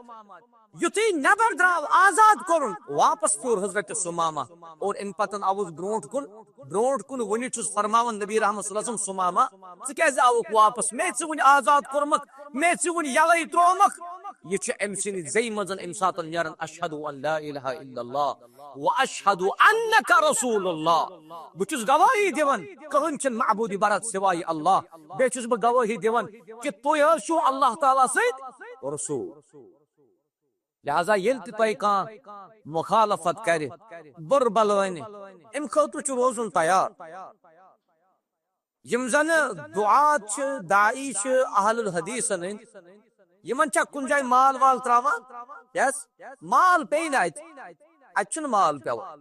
یُتھُے نٮ۪بر درٛاو، آزاد کوٚرُن، واپس پھیوٗر حضرت ثمامہ۔ اور اَمہِ پتہٕ آوُس برونٛٹھ کُن، برونٛٹھ کُن وُنہِ چھُس فرماوان نبی رحمت صلی اللہ علیہ وسلم، ثمامہ، ژٕ کیٛازِ آوُکھ واپس؟ مے ژٕ وُنہِ آزاد کوٚرمُت، مے ژٕ وُنہِ یَلَے ترٛوومُکھ۔ یہِ چھُ أمۍ سٕنٛدِ زیٚیہِ منٛز اَمہِ ساتہٕ نیران، اشہد ان لا الہ الا اللہ و اشہد انک رسول اللہ۔ بہٕ چھُس گوٲہی دِوان، کٕہٕنۍ چھُنہٕ معبوٗدی برحق سوائے اللہ۔ بیٚیہِ چھُس بہٕ گوٲہی دِوان کہِ تُہۍ حظ چھِو اللہ تعالیٰ سۭتۍ رسول۔ لہذا ییٚلہِ تہِ تۄہہِ کانٛہہ مخالفت کرِ، بُرٕ بلہٕ ونہِ، اَمہِ خٲطرٕ چھُ روزُن تیار۔ یِم زن دعات چھِ، داعی چھِ اہل الحدیثن ہٕنٛدۍ، یِمن چھا کُنہِ جایہِ مال وال تراوان؟ یس، مال پیٚیہِ نہٕ اتہِ، اتہِ چھُنہٕ مال پیٚوان۔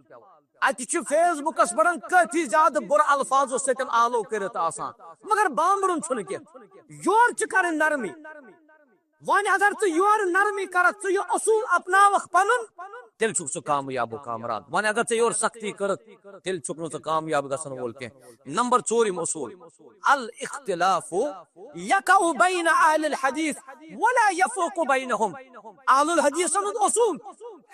اتہِ چھُ فیس بُکس پٮ۪ٹھ کٲفی زیادٕ بُرٕ الفاظو سۭتۍ آلو کٔرِتھ آسان، مگر بامبرُن چھُنہٕ کینٛہہ۔ یورٕ چھِ کرٕنۍ نرمی۔ وۄنۍ اگر ژٕ یورٕ نرمی کرکھ، ژٕ یہِ اصوٗل اپناوکھ پنُن، تیٚلہِ چھُکھ ژٕ کامیاب و کامران۔ وۄنۍ اگر ژےٚ یورٕ سختی کٔرٕکھ، تیٚلہِ چھُکھ نہٕ ژٕ کامیاب گژھن وول کینٛہہ۔ نمبر ژوٗرِم اصوٗل، الاختلاف یقع بین اہل الحدیث ولا یفوق بینہم۔ اہل الحدیثن ہُنٛد اصوٗل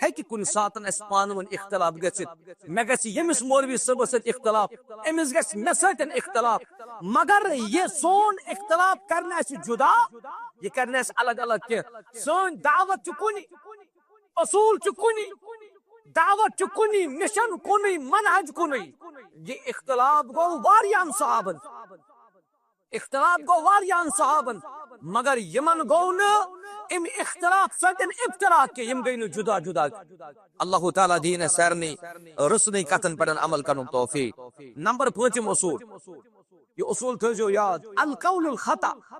ہیٚکہِ کُنہِ ساتن اَسہِ پانہٕ ؤنۍ اختلاف گٔژھِتھ۔ مےٚ گژھِ ییٚمِس مولوی صٲبس سۭتۍ اختلاف، أمِس گژھِ مےٚ سۭتۍ اختلاف، مگر یہِ سون اختلاف کرِ نہٕ اَسہِ جدا، یہِ کرِ نہٕ اَسہِ الگ الگ کینٛہہ۔ سٲنۍ دعوت چھِ کُنہِ، اصوٗل چھِ کُنہِ، دعوت چھِ کُنہِ، مشن کُنُے، منہج کُنُے۔ یہِ اختلاف گوٚو واریاہن صحابن، اختلاف گوٚو واریاہن صحابن، مگر یِمن گوٚو نہٕ اَمہِ اختلاف سۭتۍ افتراق کینٛہہ، یِم گٔے نہٕ جدا جدا۔ اللہ تعالیٰ دِیِن اَسہِ سارنٕے رٕژنٕے کتھن پٮ۪ٹھ عمل کرنُک توفیق۔ نمبر پٲنٛژِم اصوٗل، یہِ اصوٗل تھٲیزیو یاد، القول الخطأ،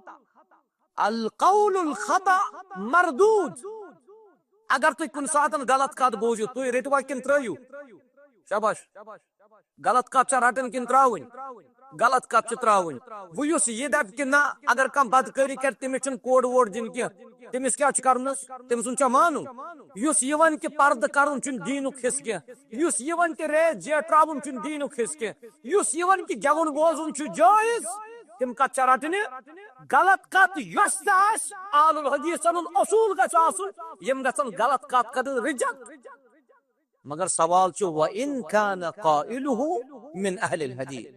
القول الخطأ مردود۔ اگر تُہۍ کُنہِ ساتن غلط کتھ بوٗزِو، تُہۍ رٔٹوا کِنہٕ ترٲیِو؟ شاباش۔ غلط کتھ چھا رٹٕنۍ کِنہٕ ترٛاوٕنۍ؟ غلط کتھ چھِ ترٛاوٕنۍ۔ وۄنۍ یُس یہِ دپہِ کہِ نہ، اگر کانٛہہ بدکٲری کرِ، تٔمِس چھُنہٕ کوڈ ووڈ دِنۍ کینٛہہ، تٔمِس کیٛاہ چھُ کرُن حظ؟ تٔمۍ سُنٛد چھا مانُن؟ یُس یہِ ونہِ کہِ پردٕ کرُن چھُنہٕ دیٖنُک حصہٕ کینٛہہ، یُس یہِ ونہِ کہِ ریس جیٹ ترٛاوُن چھُنہٕ دیٖنُک حصہٕ کینٛہہ، یُس یہِ ونہِ کہِ گٮ۪وُن بوزُن چھُ جٲیز، تِم کتھ چھا رٹنہِ؟ غلط کتھ یۄس تہِ آسہِ، آل الحدیثن ہُنٛد اصوٗل گژھِ آسُن، یِم گژھن غلط کتھ کرٕنۍ ریجیکٹ۔ مگر سوال چھُ، وَإِنْ كَانَ قَائِلُهُ مِنْ أَهْلِ الْحَدِيثِ،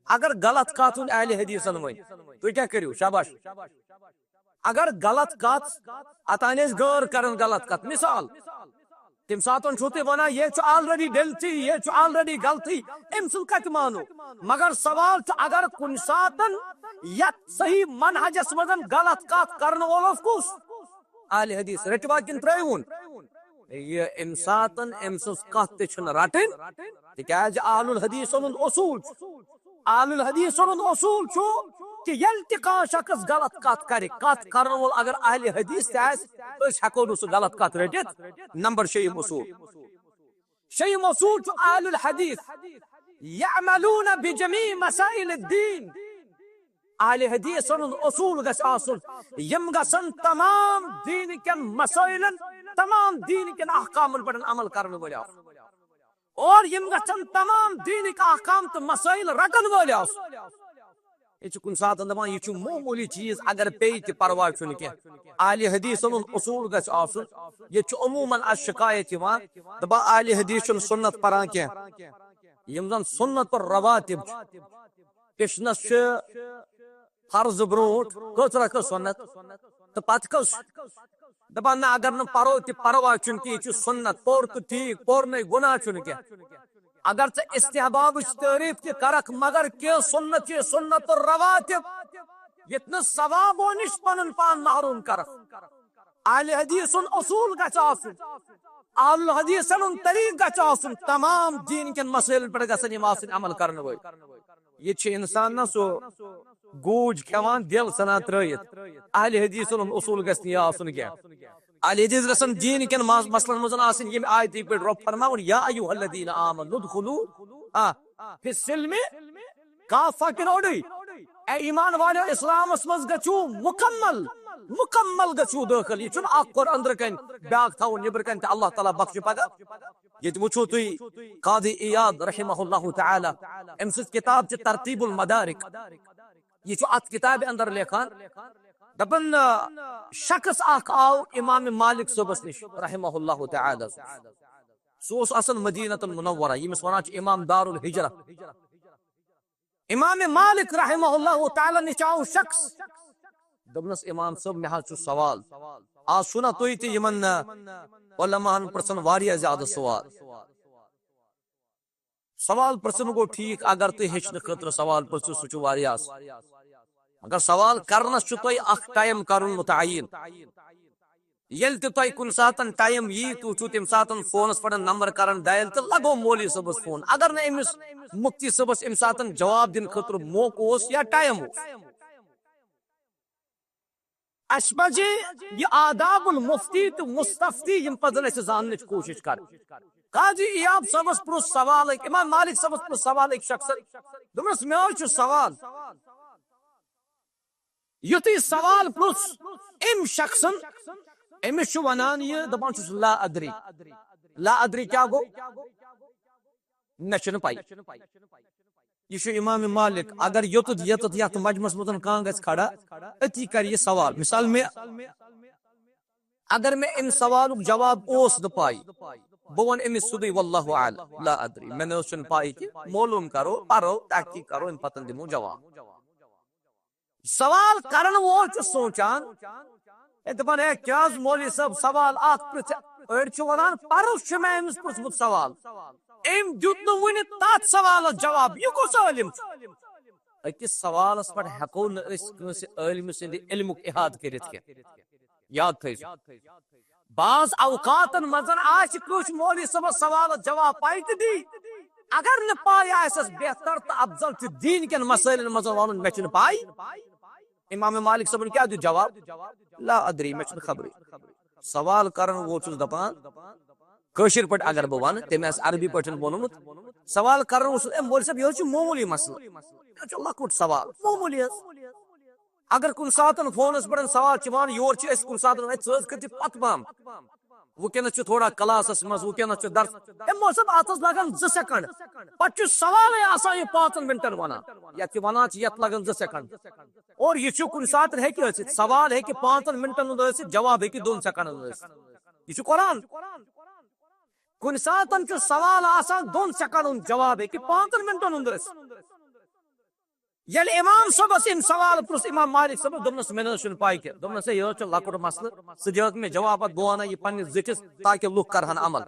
اگر غلط کتھ ہُنٛد اہل حدیثن ؤنۍ، تُہۍ کیٛاہ کٔرِو؟ شاباش۔ اگر غلط کتھ، اتان ٲسۍ غٲر کران غلط کتھ، مثال، تمہِ ساتہٕ چھُو تُہۍ ونان، یہِ چھُ already ڈلتی، یہِ چھُ already غلطی، أمۍ سُنٛد کتہِ مانو؟ مگر سوال چھُ، اگر کُنہِ ساتہٕ یتھ صحیح منہجس منٛز غلط کتھ کرن وول اوس کُس؟ اہل حدیث۔ رٔٹوا کِنہٕ ترٲیوُن؟ یہِ امہِ ساتہٕ أمۍ سٕنٛز کتھ تہِ چھُنہٕ رٹٕنۍ، تِکیازِ اہل الحدیثن ہُنٛد اصوٗل چھُ، اہل الحدیثن ہُنٛد اصوٗل چھُ کہِ ییٚلہِ تہِ کانٛہہ شخص غلط کتھ کرِ، کتھ کرن وول اگر اہل حدیث تہِ آسہِ، أسۍ ہٮ۪کو نہٕ سُہ غلط کتھ رٔٹِتھ۔ نمبر شیٚیِم اصوٗل، شیٚیِم اصوٗل چھُ اہل الحدیث یعملون بجمیع مسائل الدین۔ اہل حدیثن ہُنٛد اصوٗل گژھِ آسُن، یِم گژھن تمام دیٖن کٮ۪ن مسٲیلن، تمام دیٖن کٮ۪ن احکامن پٮ۪ٹھ عمل کرن وٲلۍ آسُن، اور یِم گژھن تمام دیٖنٕکۍ احکام تہٕ مسٲیل رٹن وٲلۍ آسُن۔ یہِ چھُ کُنہِ ساتہٕ دپان، یہِ چھُ معموٗلی چیٖز، اگر پیٚیہِ تہِ پرواے چھُنہٕ کینٛہہ۔ اہل حدیثن ہُنٛد اصوٗل گژھِ آسُن۔ ییٚتہِ چھُ عموٗماً از شکایت یِوان، دپان اہل حدیث چھُنہٕ سنت پران کینٛہہ۔ یِم زن سنت اور رواتب چھِ، پٔشنس چھِ فرض برونٛٹھ کٔژ رکعت سنت تہٕ پتہٕ کٔژ؟ دپان نہ، اگر نہٕ پرو تہِ پرواے چھُنہٕ کینٛہہ، یہِ چھُ سنت، پوٚر تہٕ ٹھیٖک، پوٚر نَے گۄناہ چھُنہٕ کینٛہہ۔ اگر ژٕ استحبابٕچ تعریف تہِ کرکھ، مگر کینٛہہ سنت چھِ سنت الرواتب، ییٚتہِ نہٕ ثوابو نِش پنُن پان محروم کرکھ۔ اہل حدیث سُنٛد اصوٗل گژھِ آسُن، اہل حدیثن ہُنٛد طریٖق گژھِ آسُن، تمام دیٖن کٮ۪ن مسٲیلن پٮ۪ٹھ گژھن یِم آسٕنۍ عمل کرن وٲلۍ۔ یہِ چھُ انسان نہ سُہ گوٗج کھٮ۪وان، دِل ژھٕنان ترٲیِتھ۔ اہل حدیثن ہُنٛد اصوٗل گژھِ نہٕ یہِ آسُن کینٛہہ۔ اہل حدیث گژھن دیٖن کٮ۪ن مس-، مسلن منٛز آسٕنۍ، ییٚمہِ آیتٕکۍ پٲٹھۍ رۄب فرماوُن، یا ایھا الذین آمنوا ادخلوا، آ، فی السلم کافہ، کِنہٕ اوٚڑُے؟ اے ایمان والٮ۪و، اسلامس منٛز گژھِو مکمل، مکمل گژھِو دٲخل۔ یہِ چھُنہٕ اکھ کوٚر أنٛدرٕ کنہِ، بیٛاکھ تھاوُن نیٚبرٕ کنہِ تہٕ اللہ تعالیٰ بخشہِ پگاہ۔ ییٚتہِ وٕچھِو تُہۍ قاضی عیاض رحمہ اللہ تعالیٰ، أمۍ سٕنٛز کِتاب چھِ ترتیب المدارک۔ یہِ چھُ اتھ کِتابہِ اندر لیکھان، دپان، آ، شخص اکھ آو امام مالک صٲبس نِش رحمہ اللہ تعالیٰ۔ سُہ اوس آسان مدینہ المنورہ، ییٚمِس ونان چھِ امام دار الحجرہ۔ امام مالک رحمہ اللہ تعالیٰ نِش آو شخص، دوٚپنس، امام صٲب، مےٚ حظ چھُ سوال۔ آز چھُو نا تُہۍ تہِ یِمن، آ، علماہن پرژھان واریاہ زیادٕ سوال۔ سوال پرژھُن گوٚو ٹھیٖک، اگر تُہۍ ہیٚچھنہٕ خٲطرٕ سوال پرژھِو، سُہ چھُ واریاہ اصل۔ مگر سوال کرنس چھُ تۄہہِ اکھ ٹایم کرُن متعین۔ ییٚلہِ تہِ تۄہہِ کُنہِ ساتن ٹایم یی، تُہۍ چھِو تمہِ ساتن فونس پٮ۪ٹھ نمبر کران ڈایل تہٕ لگوو مولوی صٲبس فون۔ اگر نہٕ أمِس مفتی صٲبس امہِ ساتن جواب دِنہٕ خٲطرٕ موقعہٕ اوس یا ٹایم اوس، اسہِ پزِ یہِ آداب المفتی تہٕ مستفتی، یِم پزن اسہِ زاننٕچ کوٗشش کرٕنۍ۔ قاضی عیاض صٲبس پرُژھ سوال أکۍ، امام مالک صٲبس پرُژھ سوال أکۍ شخصن، دوٚپنس، مےٚ حظ چھُ سوال۔ یُتھُے سوال پرُژھ أمۍ شخصن، أمِس چھُ ونان یہِ، دپان چھُس، لا ادری۔ لا ادری کیٛاہ گوٚو؟ مےٚ چھُنہٕ پَے۔ یہِ چھُ امام مالک۔ اگر یوٚتُتھ ییٚتَتھ یَتھ مجمعس منٛز کانٛہہ گژھِ کھڑا، أتی کرِ یہِ سوال۔ مثال، مےٚ، اگر مےٚ امہِ سوالُک جواب اوس نہٕ پَے، بہٕ وَنہٕ أمِس سیوٚدُے، واللہ اعلم، لا ادری، مےٚ نہ حظ چھُنہٕ پَے کینٛہہ، معلوٗم کرو، پَرو، تحقیق کرو، اَمہِ پَتہٕ دِمو جواب۔ سوال کرن وول چھُ سونچان، ہے، دپان، ہے، کیٛاہ حظ مولوی صٲب، سوال اکھ پرژھ۔ أڑۍ چھِ ونان، پرُس چھُ مےٚ أمِس پرژھمُت سوال، أمۍ دیُت نہٕ وُنہِ تتھ سوالس جواب۔ یہِ کُس عٲلِم چھُ؟ أکِس سوالس پٮ۪ٹھ ہٮ۪کو نہٕ أسۍ کٲنٛسہِ عٲلمہٕ سٕنٛدِ علمُک احاطہٕ کٔرِتھ کینٛہہ۔ یاد تھٲیزیو۔ بعض اوقاتن منٛز آسہِ کٲنٛسہِ مولوی صٲبس سوالس جواب پاے تہِ دی۔ اگر نہٕ پاے آسٮ۪س، بہتر تہٕ افضل چھُ دیٖن کٮ۪ن مسٲیلن منٛز ونُن، مےٚ چھُنہٕ پاے۔ امام مالک صٲبن کیٛاہ دیُت جواب؟ لا ادری، مےٚ چھُنہٕ خبرٕے۔ سوال کرن وول چھُس دپان، کٲشِر پٲٹھۍ اگر بہٕ ونہٕ، تٔمۍ آسہِ عربی پٲٹھۍ ووٚنمُت۔ سوال کرن وول چھُس، "اے مولوی صٲب، یہِ حظ چھُ معموٗلی مسلہٕ، یہِ حظ چھُ لۄکُٹ سوال، معموٗلی حظ۔" اگر کُنہِ ساتن فونس پٮ۪ٹھ سوال چھِ یِوان، یور چھِ أسۍ کُنہِ ساتن، "ہے، ژٕ حظ کٔرۍ زِ پتہٕ پہم، وٕنکیٚنس چھُ تھوڑا کلاسس منٛز، وٕنکیٚنس چھُ درس۔" ہے مولوی صٲب، اتھ حظ لگان زٕ سیکنڈ، پتہٕ چھُ سوالے آسان یہِ پانٛژن منٹن ونان، یتھ یہِ ونان چھِ، یتھ لگان زٕ سیکنڈ۔ اور یہِ چھُ کُنہِ ساتن ہیٚکہِ ٲسِتھ، سوال ہیٚکہِ پانٛژن منٹن ہُنٛد ٲسِتھ، جواب ہیٚکہِ دۄن سیکنڈن ٲسِتھ۔ یہِ چھُ قرآن۔ کُنہِ ساتن چھُ سوال آسان دۄن سیکنڈن ہُنٛد، جواب ہیٚکہِ پانٛژن منٹن ہُنٛد ٲسِتھ۔ ییٚلہِ امام صٲبس أمۍ سوال پرُژھ، امام مالک صٲبس، دوٚپنس، "مےٚ نہ حظ چھُنہٕ پاے کینٛہہ۔" دوٚپنس، "ہے، یہِ حظ چھُ لۄکُٹ مسلہٕ، ژٕ دِہٲکھ مےٚ جواب، پتہٕ بہٕ ونہٕ یہِ پننِس زِٹھِس، تاکہِ لُکھ کرہن عمل۔"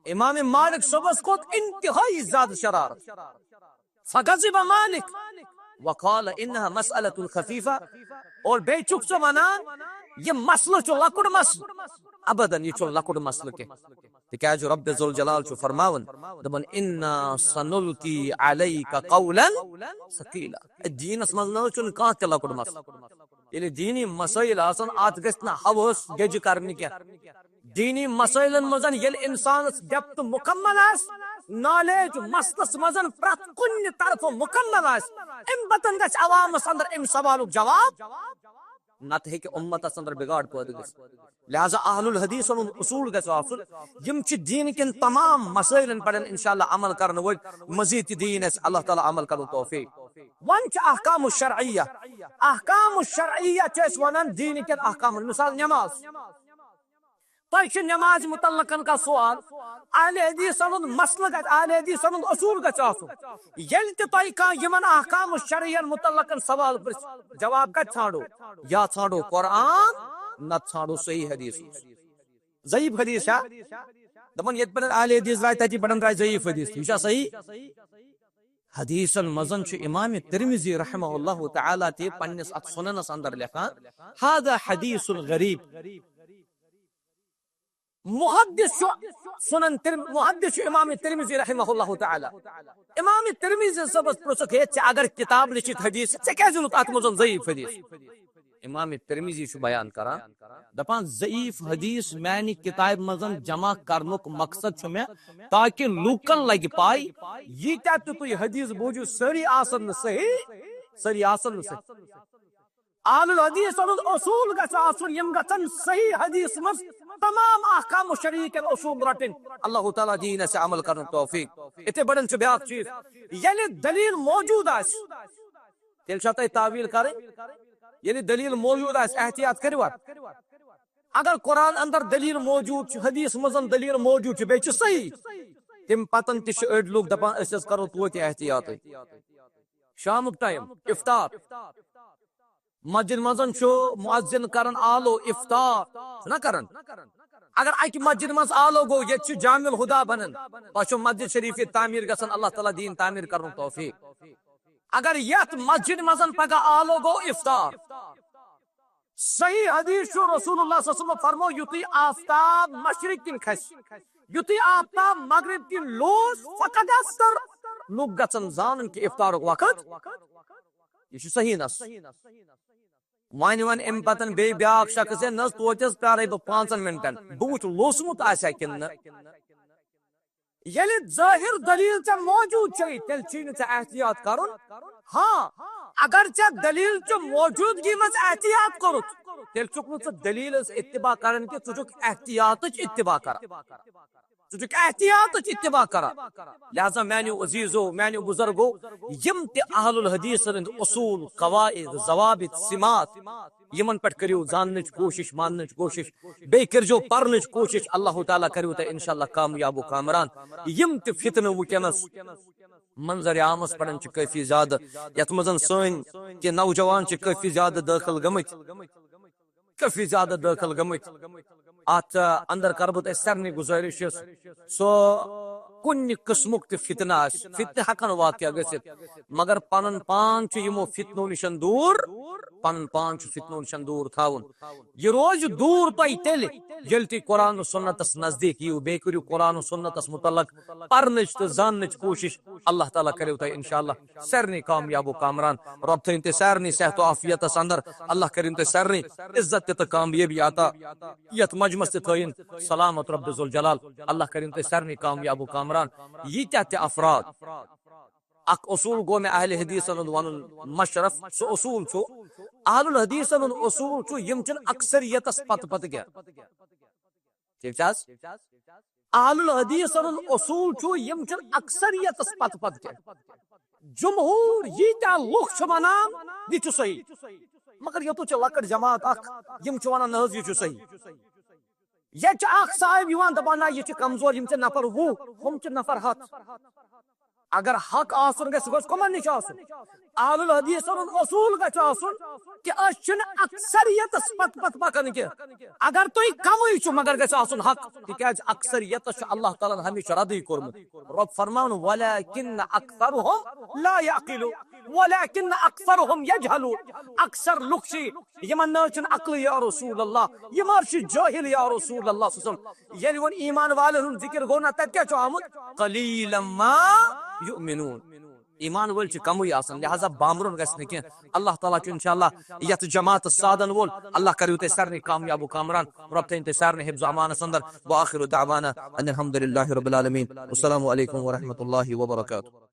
امام مالک صٲبس کھوٚت انتہٲیی زیادٕ شرارت۔ فغضب مالک وقال انها مسألة خفيفة۔ اور بیٚیہِ چھُکھ ژٕ ونان، یہِ مسلہٕ چھُ لۄکُٹ مسلہٕ؟ ابداً، یہِ چھُنہٕ لۄکُٹ مسلہٕ کینٛہہ۔ تِکیازِ رب ذوالجلال چھُ فرماوان، دپان، "انا سنلقي عليك قولا ثقيلا۔" دیٖنس منٛز نہ حظ چھُنہٕ کانٛہہ تہِ لۄکُٹ مسلہٕ۔ ییٚلہِ دیٖنی مسٲیِل آسن، اتھ گژھِ نہٕ ہوہس گیٚجہِ کرنہِ کینٛہہ۔ دیٖنی مسٲیِلن منٛز ییٚلہِ انسانس depth مکمل آسہِ، knowledge مسلس منٛز پرٛٮ۪تھ کُنہِ طرفہٕ مکمل آسہِ، امہِ پتن گژھِ عوامس اندر امہِ سوالُک جواب، نتہٕ ہیٚکہِ امتس اندر بگاڑ پٲدٕ گٔژھِتھ۔ لہذا اہل الحدیثن ہُنٛد اصوٗل گژھِ آسُن، یِم چھِ دیٖن کٮ۪ن تمام مسٲیِلن پٮ۪ٹھ انشاءاللہ عمل کرن وٲلۍ، مزید تہِ دِیِن اسہِ اللہ تعالیٰ عمل کرنُک توفیق۔ وۄنۍ چھِ احکام الشرعیہ، احکام الشرعیہ چھِ أسۍ ونان دیٖن کٮ۪ن احکامن، مثال نماز۔ تۄہہِ چھِ نمازِ متعلقن کانٛہہ سوال، اہل حدیثن ہُنٛد مسلک گژھِ، اہل حدیثن ہُنٛد اصوٗل گژھِ آسُن۔ ییٚلہِ تہِ تۄہہِ کانٛہہ یِمن احکام الشرعین متعلقن سوال پرژھِ، جواب کتہِ ژھانڈو؟ یا ژھانڈو قرآن، نتہٕ ژھانڈو صحیح حدیث۔ ضعیف حدیث چھا؟ دپان ییٚتہِ پٮ۪ٹھ اہل حدیث درٛاے، تتی پٮ۪ٹھ درٛاے ضعیف حدیث۔ یہِ چھا صحیح؟ حدیثن منٛز چھُ امام ترمذی رحمہ اللہ تعالیٰ تہِ پننِس اتھ سننس اندر لیکھان، "هذا حدیث غریب۔" محدث چھُ سنن ترم-، محدث چھُ امام ترمذی رحمہ اللہ تعالیٰ۔ امام ترمذی صٲبس پرژھُکھ، "ہے، ژےٚ اگر کتاب لیٚچھِتھ حدیث، ژےٚ کیازِ اوٚنُتھ اتھ منٛز ضعیف حدیث؟" امام ترمذی چھُ بیان کران، دپان، "ضعیف حدیث میانہِ کتابہِ منٛز جمع کرنُک مقصد چھُ مےٚ تاکہ لوٗکن لگہِ پاے، ییٖتیٛاہ تہِ تُہۍ حدیث بوٗزِو، سٲری آسن نہٕ صحیح، سٲری آسن نہٕ صحیح۔" اہل الحدیث ہُنٛد اصوٗل گژھِ آسُن، یِم گژھن صحیح حدیث منٛز تمام احکام شرعی کٮ۪ن اصوٗل رٹٕنۍ۔ اللہ تعالیٰ دِیِن اسہِ عمل کرنُک توفیق۔ یِتھے پٲٹھۍ چھُ بیٛاکھ چیٖز، ییٚلہِ دلیل موجود آسہِ، تیٚلہِ چھا تۄہہِ تعویل کرٕنۍ؟ ییٚلہِ دلیل موجود آسہِ، احتیاط کٔرِو اَتھ۔ اگر قرآن اندر دلیل موجود چھُ، حدیث منٛز دلیل موجود چھُ، بیٚیہِ چھُ صحیح، تَمہِ پتن تہِ چھِ أڑۍ لُکھ دپان، "أسۍ حظ کرو توتہِ احتیاطٕے۔" شامُک ٹائم، افطار، مسجد منٛز چھُ مؤذن کران آلو افطار، چھُنہ کران؟ اگر اکہِ مسجد منٛز آلو گوٚو، ییٚتہِ چھُ جامع الہدی بنان، تۄہہِ چھُ مسجد شریف ییٚتہِ تعمیٖر گژھان، اللہ تعالیٰ دِیِن تعمیٖر کرنُک توفیق۔ اگر یتھ مسجد منٛز پگاہ آلو گوٚو افطار، صحیح حدیث چھُ، رسول اللہ صلی اللہ علیہ وسلم فرمو، "یُتھُے آفتاب مشرق کِنۍ کھسہِ، یُتھُے آفتاب مغرب کِنۍ لوس، فقد افطر۔" لُکھ گژھن زانُن کہِ افطارُک وقت، یہِ چھُ صحیح نص۔ وۄنۍ وۄنۍ امہِ پتن بیٚیہِ بیٛاکھ شخص، "ہے نہ حظ، توتہِ حظ پیارے بہٕ پانٛژن منٹن، بہٕ وٕچھٕ لوسمُت آسیا کِنہٕ نہ۔" ییٚلہِ ظٲہِر دٔلیٖل ژےٚ موجوٗد چھے، تیٚلہِ چھُے نہٕ ژےٚ احتیاط کرُن۔ ہاں، اگر ژےٚ دٔلیٖل چہِ موجوٗدگی منٛز احتیاط کوٚرُتھ، تیٚلہِ چھُکھ نہٕ ژٕ دٔلیٖل ہٕنٛز اتباع کران کینٛہہ، ژٕ چھُکھ احتیاطٕچ اتباع کران۔ ژٕ چھُکھ احتیاطٕچ اتباع کران۔ لہذا میانیو عزیزو، میانیو بزرگو، یِم تہِ اہل الحدیث ہٕنٛدۍ اصوٗل، قواعد، ضوابط، سمات، یِمن پٮ۪ٹھ کٔرِو زاننٕچ کوٗشِش، ماننٕچ کوٗشِش، بیٚیہِ کٔرۍزیو پرنٕچ کوٗشِش۔ اللہ تعالیٰ کٔرِو تۄہہِ انشاءاللہ کامیاب و کامران۔ یِم تہِ فتنہٕ وٕنکیٚنس منظر عامس پٮ۪ٹھ چھِ کٲفی زیادٕ، یتھ منٛز سٲنۍ کینٛہہ نوجوان چھِ کٲفی زیادٕ دٲخل گٔمٕتۍ، کٲفی زیادٕ دٲخل گٔمٕتۍ۔ اتھ، آ، اندر کرٕ بہٕ تۄہہِ سارنٕے گُزٲرِش، یُس سُہ کُنہِ قٕسمُک تہِ فتنہٕ آسہِ، فتنہٕ ہٮ۪کن واقع گٔژھِتھ، مگر پنُن پان چھُ یِمو فتنو نِشن دوٗر، پنُن پان چھُ فتنو نِشن دوٗر تھاوُن۔ یہِ روزِ دوٗر تۄہہِ تیٚلہِ، ییٚلہِ تُہۍ قرآن و سنتس نزدیٖک یِیِو، بیٚیہِ کٔرِو قرآن و سنتس متعلق پرنٕچ تہٕ زاننٕچ کوٗشِش۔ اللہ تعالیٰ کٔرِو تۄہہِ انشاءاللہ سارنٕے کامیاب و کامران۔ رۄب تھٲیِن تُہۍ سارنٕے صحت و عافیتس اندر۔ اللہ کٔرِن تُہۍ سارنٕے عزت تہِ تہٕ کامیٲبی عطا۔ یتھ مجمس تہِ تھٲیِن سلامت رۄب ذوالجلال۔ اللہ کٔرِن تُہۍ سارنٕے کامیاب و کامران۔ ییٖتیٛاہ تہِ افراد، اکھ اصوٗل گوٚو مےٚ اہل حدیثن ہُنٛد ونُن مشرف، سُہ اصوٗل چھُ، اہل الحدیثن ہُنٛد اصوٗل چھُ، یِم چھِنہٕ اکثریتس پتہٕ پتہٕ کینٛہہ۔ ٹھیٖک چھا حظ؟ اہل الحدیثن ہُنٛد اصوٗل چھُ، یِم چھِنہٕ اکثریتس پتہٕ پتہٕ کینٛہہ۔ جمہوٗر ییٖتیٛاہ لُکھ چھِ ونان، یہِ چھُ صحیح، مگر یوٚتُتھ چھِ لۄکٕٹ جماعت اکھ، یِم چھِ ونان، نہ حظ، یہِ چھُ صحیح۔ ییٚتہِ چھُ اکھ صاحب یِوان دپان، نہ، یہِ چھِ کمزور، یِم چھِ نفر وُہ، ہُم چھِ نفر ہتھ۔ اگر حق آسُن گژھِ، سُہ گوٚژھ کمن نِش آسُن؟ اہل الحدیثن ہُنٛد اصوٗل گژھِ آسُن کہِ أسۍ چھِنہٕ اکثریتس پتہٕ پتہٕ پکان کینٛہہ۔ اگر تُہۍ کمٕے چھِو، مگر گژھِ آسُن حق، تِکیازِ اکثریتس چھُ اللہ تعالیٰ ہن ہمیشہِ ردٕے کوٚرمُت۔ رۄب فرماوُن، "ولكن أكثرهم لا يعقلون، ولكن أكثرهم يجهلون۔" اکثر لُکھ چھِ، یِمن نہ حظ چھُنہٕ عقلٕے یا رسول اللہ، یِم حظ چھِ جٲہِل یا رسول اللہ صلی اللہ علیہ وسلم۔ ییٚلہِ وۄنۍ ایمان والٮ۪ن ہُنٛد ذِکِر گوٚو، نہ تَتہِ کیٛاہ چھُ آمُت؟ "قليلا ما يؤمنون۔" ایمان وٲلۍ چھِ کمٕے آسان، لہذا بامبرُن گژھِ نہٕ کینٛہہ۔ اللہ تعالیٰ چھُ انشاءاللہ یتھ جماعتس سادن وول۔ اللہ کٔرِو تُہۍ سارنٕے کامیاب و کامران۔ رۄب تھٲیِن تُہۍ سارنٕے حفظ و امانس اندر۔ وآخر دعوانا ان الحمد للہ رب العالمین۔ السلام علیکم ورحمۃ اللہ وبرکاتہ۔